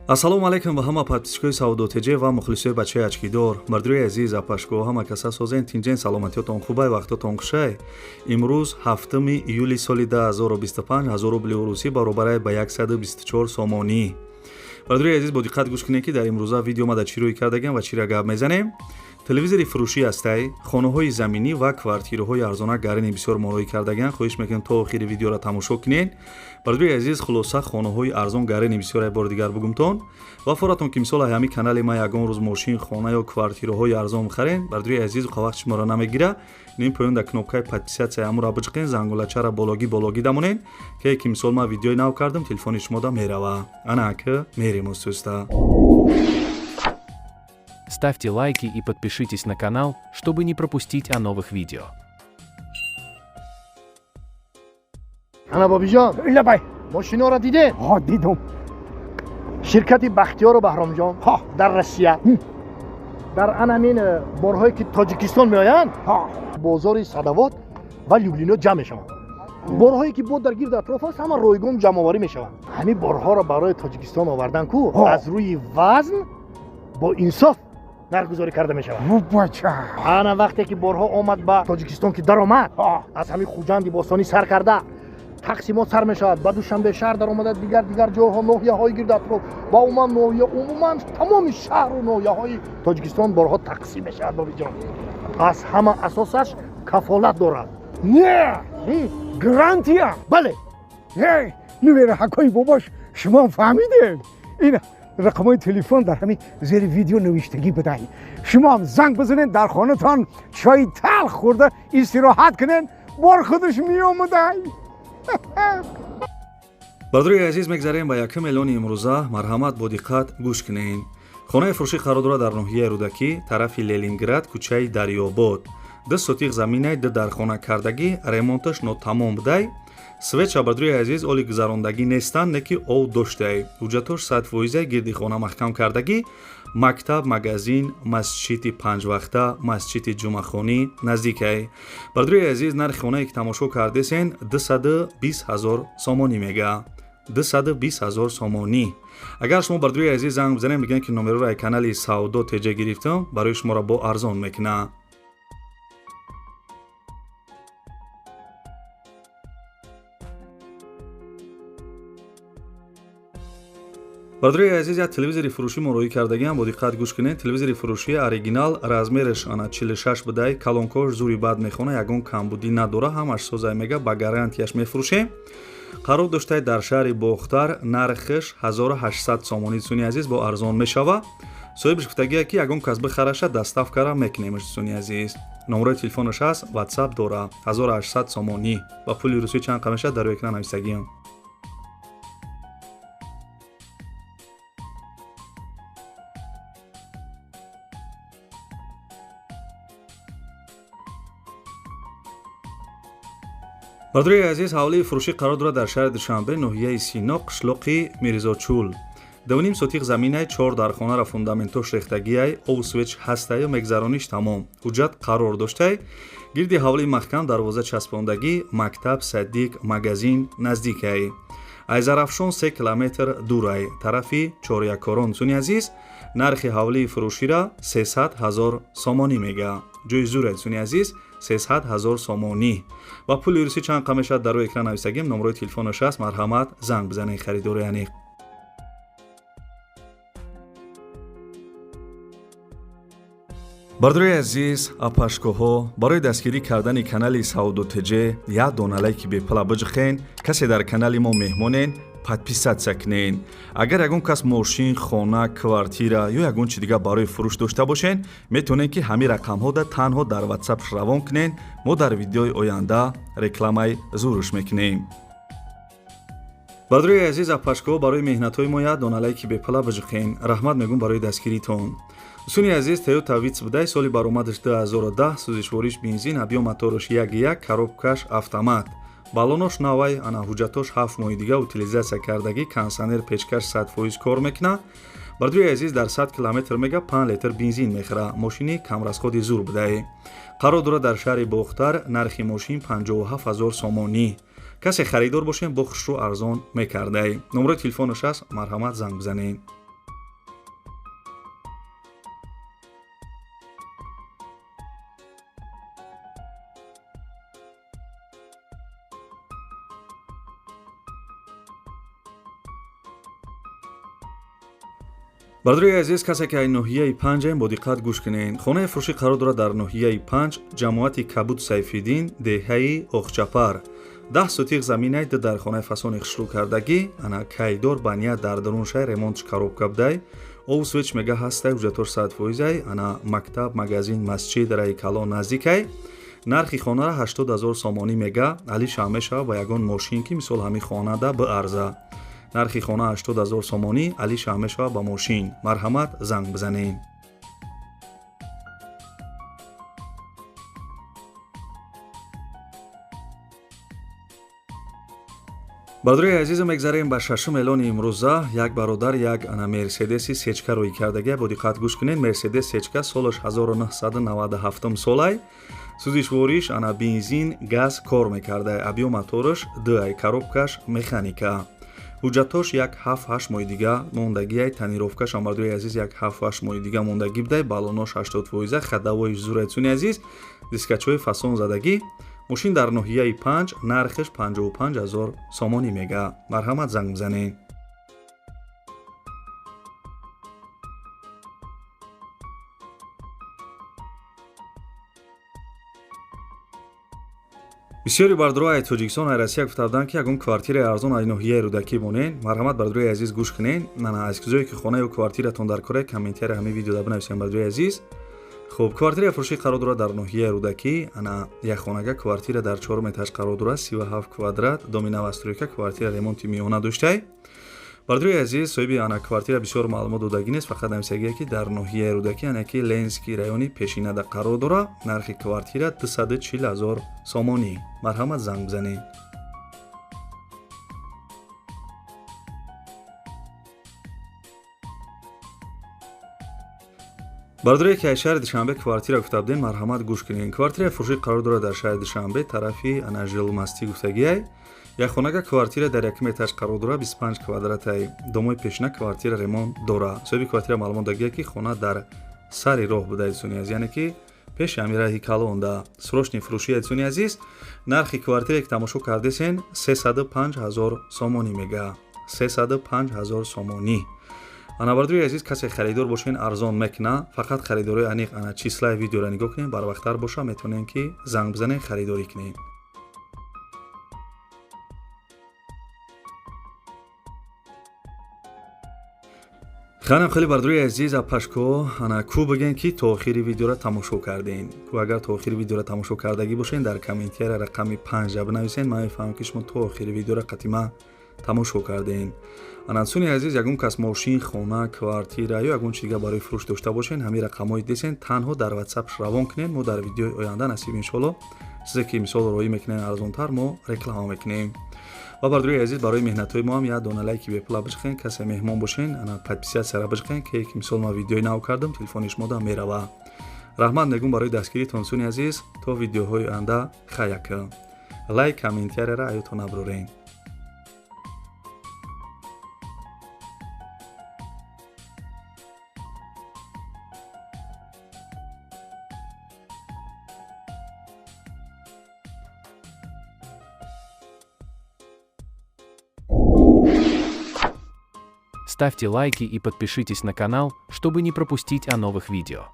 Ассалому алайкум ба ҳама подписчикои Савдо ТЖ ва мухлисои бачаи очкидор. Мардуи азиз, апашко, ҳама каса созен, тинҷен, саломатиётон хубай, вақтотон хушай. Имрӯз 7 июли соли 2025, 1000 рубли русӣ баробарай ба 124 сомонӣ. Бардуи азиз, бо диққат гӯш кунед, ки дар имрӯза видео ма дар чӣ рӯй кардагем ва чиро гап мезанем. Телевизори фурӯшӣ ҳастай, хонаҳои заминӣ ва квартираҳои арзона гарини бисёр мороӣ кардагиан. Хоҳиш мекунем, то охири видеоро тамошо кунед. Бардуи азиз, хулоса, хонаҳои арзон гарини бисёр як бори дигар бугумтон ва форатон, ки мисол ҳами канали ма ягон рӯз мошин, хона ё квартираҳои арзон бихарен, бардуи азиз, вақт шуморо намегира. Ним поён дар кнопкаи подписаться амура биҷиқен, зангулачара бологӣ бологӣ дамонен, ки мисол ма видеои нав кардам, телефони шумода мерава. Ана ки мерем устуста. Ставьте лайки и подпишитесь на канал, чтобы не пропустить о новых видео. Ана, Бобиҷон. Лабай. Мошиноро дидем. Ҳо, дидум. Ширкати Бахтиёру Баҳромҷон дар Россия дар анамин борҳое, ки Тоҷикистон меоянд, бозори Садовод ва Люблино ҷамъ мешаванд. Борҳое, ки бо дар гирди атроф аст, ҳама ройгон ҷамъоварӣ мешаванд. Ҳамин борҳоро барои Тоҷикистон овардан ку аз рӯи вазн бо инсоф нархгузорӣ карда мешавад. Бача. Ана, вақте ки борҳо омад ба Тоҷикистон, ки даромад, аз ҳамин Хуҷанди бостонӣ сар карда, тақсимот сар мешавад, ба Душанбе шаҳр даромада, дигар дигар ҷойҳо, ноҳияҳои гирди атроф ва умуман ноҳия, умуман тамоми шаҳру ноҳияҳои Тоҷикистон борҳо тақсим мешавад. Бобиҷон, аз ҳама асосаш кафолат дорад. Не, гарантия. Бале. Нувераҳакои бобош, шумо фаҳмидед, ин рақамҳои телефон дар ҳамин зери видео навиштагӣ будай. Шумоам занг бизанед, дар хонатон чойи талх хӯрда истироҳат кунед, бор худаш меомадай. Бардори азиз, мегзарем ба якум эълони имрӯза. Марҳамат, бо диққат гӯш кунед. Хонаи фурӯшӣ қарор дорад дар ноҳияи Рӯдакӣ, тарафи Ленинград, кӯчаи Дарёбод. 2 сотих заминай, ду дархона кардагӣ, ремонташ нотамом будай. Свет ша, бардори азиз, оли гузарондагӣ нестанд, не ки ов доштай. Ҳуҷҷатош 100%, гирди хона маҳкам кардагӣ. Мактаб, магазин, масҷиди панҷвақта, масҷиди ҷумъахонӣ наздикай. Бардори азиз, нархи хонае, ки тамошо кардесен, 220 000 сомонӣ мега, 220 000 сомонӣ. Агар шумо, бардори азиз, занг бизанем, бигӯем, ки номероро аз канали Савдо ТЖ гирифтам, барои шуморо бо арзон мекунад. Бардори азиз, як телевизори фурӯшӣ мо роҳӣ кардагиам, бо диққат гӯш кунед. Телевизори фурӯшӣ оригинал, размераш ана 46 будай, калонкош зури бад мехона, ягон камбудӣ надора, ҳамаш созай мега, ба гарантияш мефурӯшем. Қарор доштай дар шаҳри Бохтар, нархаш 1800 сомонӣ. Дӯстони азиз, бо арзон мешава. Соҳибаш гуфтагия, ки ягон кас бихараша, доставкара мекунемаш. Дӯстони азиз, номерои телефонаш ҳаст, Ватсап дора. 1800 сомонӣ ба пули русӣ чанд қа мешавад, дар рӯи экран нависагиам. Бардори азиз, ҳавлии фурӯшӣ қарор дорад дар шаҳри Душанбе, ноҳияи Сино, қишлоқи Мирзочул. 2,5 сотих заминай, чор дархонара фундаментош рехтагиай, ов свет ҳастаю, мегзарониш тамом, ҳуҷҷат қарор доштай. Гирди ҳавлии маҳкам, дарвоза часпондагӣ, мактаб, садик, магазин наздикай. Аз Зарафшон 3 километр дурай, тарафи Чорякорон. Дӯстони азиз, нархи ҳавлии фурӯшира 300 000 сомонӣ мега. Ҷои зуре, дӯстони азиз, 300 000 сомонӣ ва пули русӣ чанд қа мешавад, дар рӯи экран нависагим. Номерои телефонаш аст, марҳамат, занг бизанед, харидори аниқ. Бардори азиз, апашкоҳо, барои дастгирӣ кардани канали Савдо ТЖ як дона лайки бепала биҷихен. Касе дар канали мо меҳмонен, подписаться кунен. Агар ягон кас мошин, хона, квартира ё ягон чи дигар барои фурӯш дошта бошен, метавонед, ки ҳамин рақамҳода танҳо дар Ватсап равон кунен. Мо дар видеои оянда рекламаи зурш мекунем. Бардори азиз, апашкоҳо, барои меҳнатҳои мо як дона лайки бепала биҷиқен. Раҳмат мегӯм барои дастгиритон. Дӯстони азиз, Тойота Витс будай, соли баромадаш 2010, сӯзишвориш бензин, объём мотораш 1,1, коробкаш автомат, баллонош навай. Ана, ҳуҷҷатош 7 моҳи дига утилизация кардагӣ, кондиционер, печкаш 100% кор мекунад. Бардори азиз, дар 100 километр мега 5 литр бензин мехӯра. Мошини камрасходи зур будай. Қарор дорад дар шаҳри Бохтар, нархи мошин 57 ҳазор сомонӣ. Касе харидор бошем, бо хушрӯ арзон мекардай. Номерои телефонаш аст, марҳамат, занг бизанед. Бародари азиз, касе ки ай ноҳияи панҷаем, бо диққат гӯш кунед. Хонаи фурӯшӣ қарор дорад дар ноҳияи Панҷ, ҷамоати Кабуд Сайфиддин, деҳаи Оғчапар. 10 сотиқ заминай, ду дар хонаи фасони хушрӯ кардагӣ. Ана кайдор ба ният дар дарун шай ремонтш коробка будай. Обу свет мега ҳастай, ҳуҷҷатош 100%-ай. Ана мактаб, магазин, масҷид, раи калон наздикай. Нархи хонара 80 0 сомонӣ мега, алишам мешава ба ягон мошин, ки мисол ҳамин хонада биарза. Нархи хона 80 0 сомонӣ, алишам мешава ба мошин. Марҳамат, занг бизанед. Бародари азизу, мегзарем ба шашум эълони имрӯза. Як бародар як ана Мерседеси сечка рӯй кардагия, бо диққат гӯш кунед. Мерседес сечка, солаш 1997 солай, сӯзишвориш ана бензин, газ кор мекардай, объём мотораш дуай, коробкаш механика, ҳуҷҷатош як 7-8 моҳи дига мондагиай, тонировкаш ам, бародари азиз, як 7-8 моҳи дига мондагӣ будай, баллонош 80%, ходовоиш зурай. Дӯстони азиз, дискачҳои фасон задагӣ. Мошин дар ноҳияи Панҷ, нархаш 55 0 сомонӣ мега. Марҳамат, занг бизанед. Бисёри бародаро ай Тоҷикистон, ай Россия гуфта буданд, ки ягон квартираи арзон ай ноҳияи Рӯдакӣ монед. Марҳамат, бародарои азиз, гӯш кунед. Мана аз ҷое ки хона ё квартиратон дар кора, комментария ҳамин видеода бинависем, бародарои азиз. Хуб, квартираи фурӯшӣ қарор дорад дар ноҳияи Рӯдакӣ. Ана якхонага квартира дар чорум этаж қарор дорад, 37 квадрат, доми новостройка, квартира ремонти миёна доштай. Бародарои азиз, соҳиби ана квартира бисёр маълумот додагӣ нест, фақат нависагие, ки дар ноҳияи Рӯдакӣ, ана ки Ленинский райони пешинада қарор дорад. Нархи квартира 240 0 сомонӣ. Марҳамат, занг бизанед. Бародаре ки аз шаҳри Душанбе квартира гуфта будем, марҳамат, гӯш кунед. Квартираи фурӯшӣ қарор дорад дар шаҳри Душанбе, тарафи ана Жилмастӣ гуфтагиай. Якхонага квартира дар якум этаж қарор дорад, 25 квадратай, домои пешина, квартира ремонт дорад. Соҳиби квартира маълумот дагия, ки хона дар сари роҳ буда, дӯстони азиз, яъне ки пеши ҳами раҳи калонда. Срочный фурӯши, дӯстони азиз. Нархи квартире ки тамошо кардесен, 305 0 сомонӣ мега, 305 0 сомонӣ. Ана, бародари азиз, касе харидор бошен, арзон мекуна. Фақат харидорои аниқ ана числаи видеоро нигоҳ кунед, барвақттар боша, метавонем ки занг бизанед, харидорӣ кунед. Ханам хеле, бародари азиз, апашко, ана ку бигӯен, ки то охири видеоро тамошо кардем. Ку агар то охири видеоро тамошо кардагӣ бошен, дар комментария рақами панҷа бинависен, ман мефаҳмам, ки шумо то охири видеоро қатима тамошо кардем. Ана, дӯстони азиз, ягон кас мошин, хона, квартира ё ягон чи дига барои фурӯш дошта бошен, ҳамин рақамҳои десен, танҳо дар ватсап равон кунед. Мо дар видеои оянда, насиб иншоалло, чизе ки мисол роӣ мекунем арзонтар, мо реклама мекунем. Ва, бародари азиз, барои меҳнатҳои мо ҳам як дона лайки бепула биҷиқен. Касе меҳмон бошен, ана подписаться биҷиқен, ки мисол ман видеои нав кардам, телефони шумо да мерава. Раҳмат мегӯм барои дастгиритон, дӯстони азиз. То видеоҳои оянда хаяка. Лайк, комментарияра аётон набурорен. Ставьте лайки и подпишитесь на канал, чтобы не пропустить о новых видео.